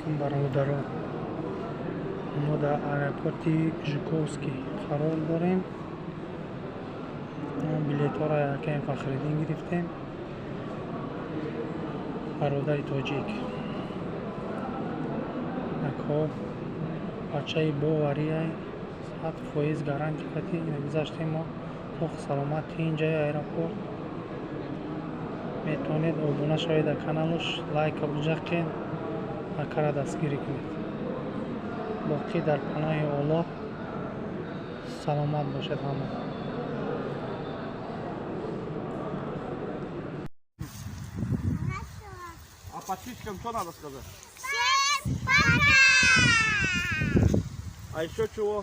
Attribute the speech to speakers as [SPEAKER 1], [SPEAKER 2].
[SPEAKER 1] Алайкум, бародарон. Мо дар аэропорти Жуковский қарор дорем. Билетҳоро якаи Фахриддин гирифтем, бародари тоҷик. Акҳо бачаи боварияй, 100% гарантия кати ина гузаштем. Мо соҳ саломат инҷаи аэропорт. Метавонед обуна шавед дар каналуш, лайка буҷақед, акара дастгирӣ кунед. Боқӣ дар паноҳи Оллоҳ, саломат бошед ҳама.
[SPEAKER 2] Хорошо.
[SPEAKER 3] А подписчикам что надо сказать?
[SPEAKER 2] Всем пока!
[SPEAKER 3] А еще чего?